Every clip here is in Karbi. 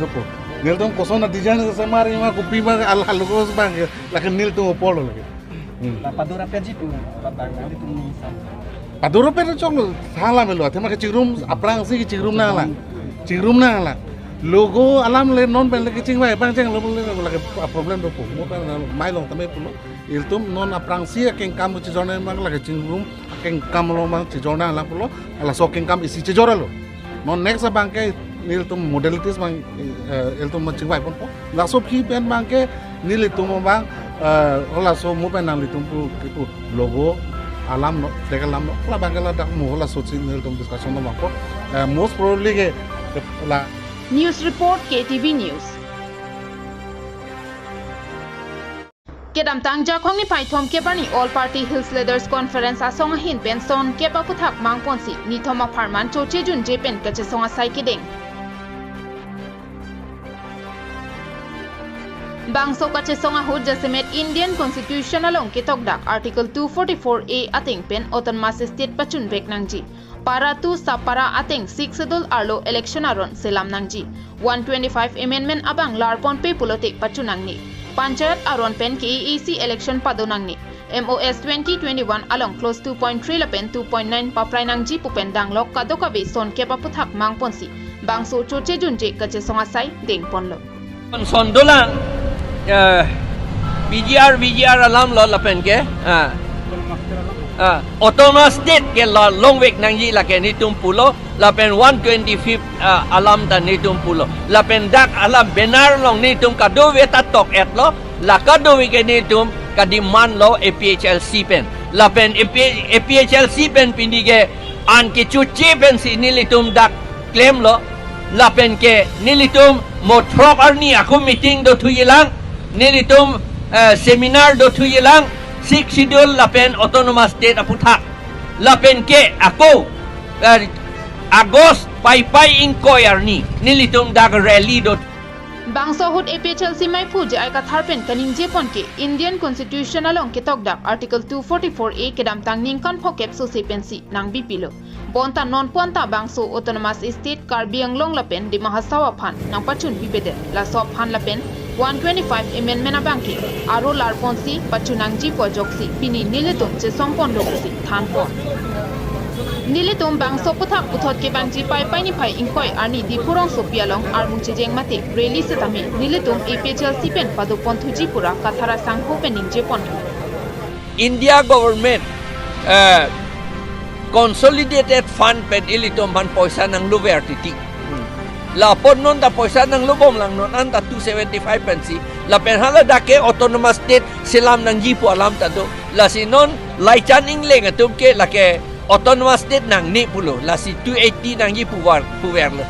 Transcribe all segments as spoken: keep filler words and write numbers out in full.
dopo. Nelitum koson a-design semar ma kopi ma al halugos bang ke, lake nelitum apor lo lake. Hmm. La padura peji pu, padang nanglitum ni sam. Padura pe chok lo, hala melo, athema kechingrum, aphrangsi kechingrum nanglang. Chingrum nanglang. Logo alam le non pen le kechingvai pangcheng lo le lake problem dopo. Mo pen mai long tame pulo. Ilitum non aphrangsi akengkam chejor nang bang lake chingrum akengkam lo bang chejor nanglang pulo. Laso akengkam isi chejor lo. Non next abang ke nelitum modalities bang, eh, ilitum bang chingvai ponpo. Laso aphi pen bang ke nelitum bang, eh, laso mo pen nanglitum pu, pu logo Alam no, legal alam no, labang ke ladak mo laso si nelitum discussion no bangpo. Eh, most probably ke la News report, K T V News. Kedamtang Jakhong niphai thomkep arni All Party Hills Leaders Conference asong ahin pen son kep aphuthak mangponsi nithom apharman choche junje pen kachesong asai kedeng. Bangso kachesong ahut jasemet Indian Constitution along ketokdak Article two forty-four A ateng pen Autonomous State pachunvek nangji. Para two sub para ateng Sixth Schedule arlo election aron selam nangji. One twenty-five amendment abang larponpe pulote pachun nangne. Panchayat aron pen K A A C election pado nangne. M O S twenty twenty-one along clause two point three lapen two point nine paprai nangji pu pen danglok kadokave son kep aphuthak mangponsi bangso choche junje kachesong asai dengponlo. Son dolang, eh, P G R, V G R alam lo lapen ke, ah, ah, Autonomous State ke la longvek nangji lake nelitum pulo, lapen one twenty-fifth, ah, alam ta nelitum pulo, lapen dak alam banner along nelitum kadokave ta tok-etlo, la kadokave ke nelitum kademand lo A P H L C pen, lapen A P, A P H L C pen pini ke an kechoche pensi nelitum dak klemlo, lapen ke nelitum mo throk arni ako meeting dothujilang, nelitum, eh, seminar dothujilang, Sixth Schedule lapen Autonomous State aphuthak. Lapen ke ako, eh, August paipai ingkoi arni nelitum dak rally do. Bangso ahut A P H L C maiphu J I Kathar pen kaningjepon ke Indian Constitution along ketokdak Article two forty-four A kedamtang ningkan phokep sose pensi nangbipilo. Bonta nonpu anta bangso Autonomous State Karbi Anglong lapen Dima Hasao aphan nangpachunpipedet, laso aphan lapen one twenty-five amendment abang ke aro larponsi pachun nangji pu ajoksi pini nelitum chesongponlo pusi thanpon. Nelitum bangso aphuthak puthot kevangji paipai niphai ingkoi arni Diphu rongsopi along armu chejeng mate rally setame nelitum A P H L C pen padoponthuji pura Kathar asangho pen ningjeponlo. India government, eh, consolidated fund pen ilitum aphan poisa nanglover titi. Hmm. Lapen non ta poisa nanglobomlang, non anta two seventy-five pensi. Lapen haladak ke Autonomous State selam nangji pu alam ta do. Lasi non laichan ingleng atum ke lake Autonomous State nangne pulo. Lasi two eighty nangji puvar, puverlo.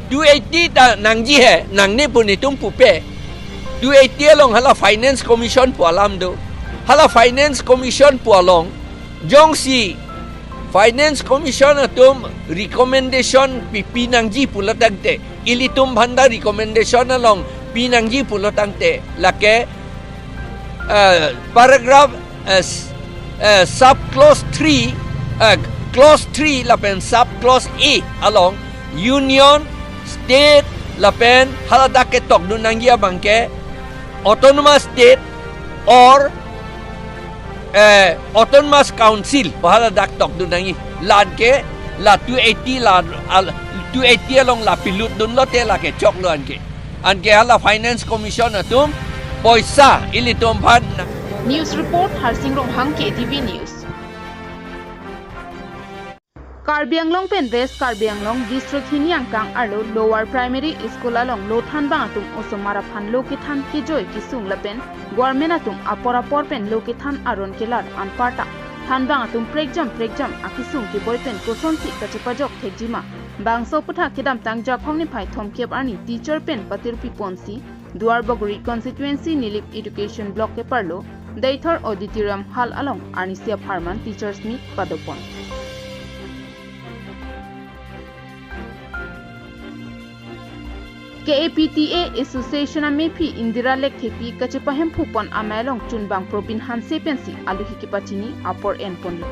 Two eighty ta nangji he, nangne pu nelitum pupe. Two eighty along hala Finance Commission pu alam do. Hala Finance Commission pu along jongsi Finance Commission atum recommendation pipi nangji pulo tangte, ilitum aphan ta recommendation along pi nangji pulo tangte, lake, eh, paragraph, eh, s-, eh, sub clause three, eh, clause three lapen sub clause A along union, state lapen haladak ketokdun nangji abang ke Autonomous State or, eh, Autonomous Council pu haladak tokdun nangji. La-an ke la two eighty la, al-, two eighty along la pilutdunlote lake choklo anke. Anke hala Finance Commission atum poisa ilitum aphan. News report, Harsing Ronghang, K T V News. Karbi Anglong pen West Karbi Anglong District hini angkang arlo Lower Primary School along lo thanbang atum osomar aphan lo kethan kejoi kesung lapen government atum apor apor pen lo kethan aron kelar anparta thanbang atum prekjam prekjam akesung keboi pen kosonsi kachepajok thekjima. Bangso aphuthak kedamtang Jakhong niphai thomkep arni teacher pen patirpiponsi Duarbagori Constituency Nilip Education Block keparlo Deithor Auditorium Hall along arnisi apharman Teachers Meet padopon. K A P T A Association amephi Indira Lekthepi kachepahemphupon amei along chunbang Probin Hanse pensi aluhi kepachini apor enponlo.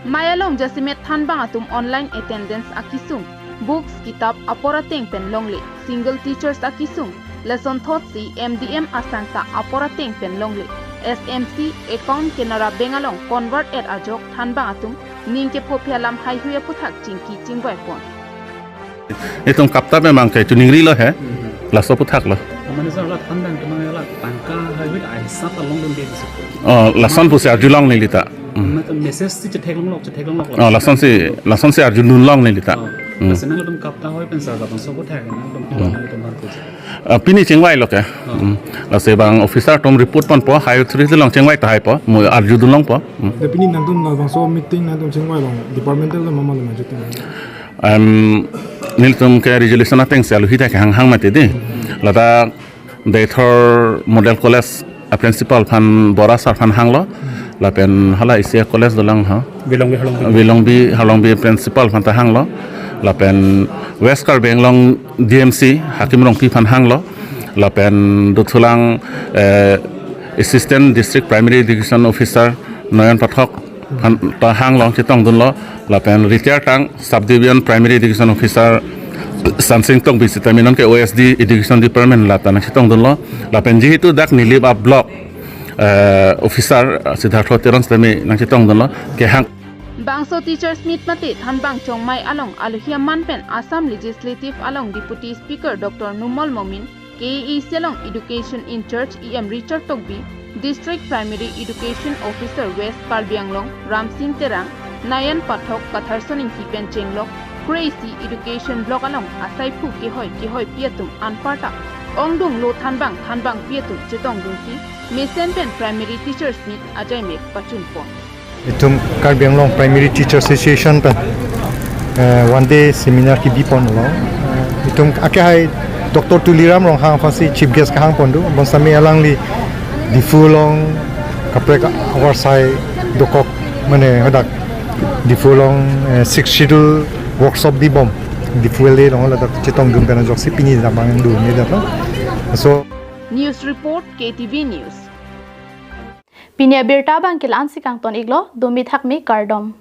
Mei along jasemet thanbang atum online attendance akesung, books kitap apor ateng pen longle, single teachers akesung, lason thotsi M D M asang ta apor ateng pen longle, S M C account Canara Bank along convert et ajok thanbang atum ning kephophi alam haihui aphuthak chingki chingvaipon. Itum kapta memang ke chuningrilo he. Hmm. Laso aphuthaklo. Mane sir, la thanbang kemang la tangka haihui ahisap along dun dei disi. Oh, lason pusi arjulong neli ta. Hmm. Mane message si chetheklonglok, chetheklonglok. Oh, lason si, lason si arjudunlong neli ta. Oh. Hmm. Lasi nangtum kapta hoi pen sir, lason so aphuthak nangtum, hmm, nangtum har pusi. Ah, pini chingvai lo ke. Hmm. Lasi bang officer atum report ponpo, high authority along chingvai tahaipo, mo arjudun longpo. Hmm. Te pini nangtum labangso meeting nangtum chingvai along departmental along mama along nangchitin. Em, nelitum ke resolution ateng si aluhi ta kehang hang mati dei. Ladak Deithor Model College a principal aphan Bora sir aphan hanglo. Lapen hala isi a college dolang ha. Wilongbi Harlongbi. Wilongbi Harlongbi principal aphan ta hanglo. Lapen West Karbi Anglong D M C Hakim Rongpi aphan hanglo. Lapen dothulang, eh, Assistant District Primary Education Officer Noyan Pathak aphan ta hanglo, chetongdunlo. Lapen retire tang Sub Division Primary Education Officer Sansing Tokbi sitame non ke O S D Education Department la ta nangchetongdunlo. Lapen jehetu dak Nilip a block, eh, officer, eh, Siddhartha Teron sitame nangchetongdunlo. Kehang. Bangso Teachers Meet mate thanbang chongmai along aluhi aman pen Assam Legislative along Deputy Speaker Doctor Numal Momin, K A A C along Education in Charge E M Richard Tokbi, District Primary Education Officer West Karbi Anglong Ramsing Terang, Noyan Pathak, Katharson Ingti pen chenglok kre-isi Education Block along asaiphu kehoi kehoipi atum anparta ongdung lo thanbang thanbangpi atum chetongdunsi mesen pen Primary Teachers Meet ajaimek pachunpon. Itum Karbi Anglong Primary Teacher Association pen, eh, one day seminar kebi ponlo. Eh, itum akehai Doctor Tuliram Ronghang aphansi chief guest kehang pon do. Bonsitame alangli Diphu along kaprek avarsai dokok, mane hadak Diphu along, eh, Sixth Schedule workshop dibom. Diphu L A along ladak chetongdun pen ajoksi pini damang dun ni dak lo. So News report, K T V News. Pini abirta abang ke la-ansi kangton iklo, dumi thakmi kardom.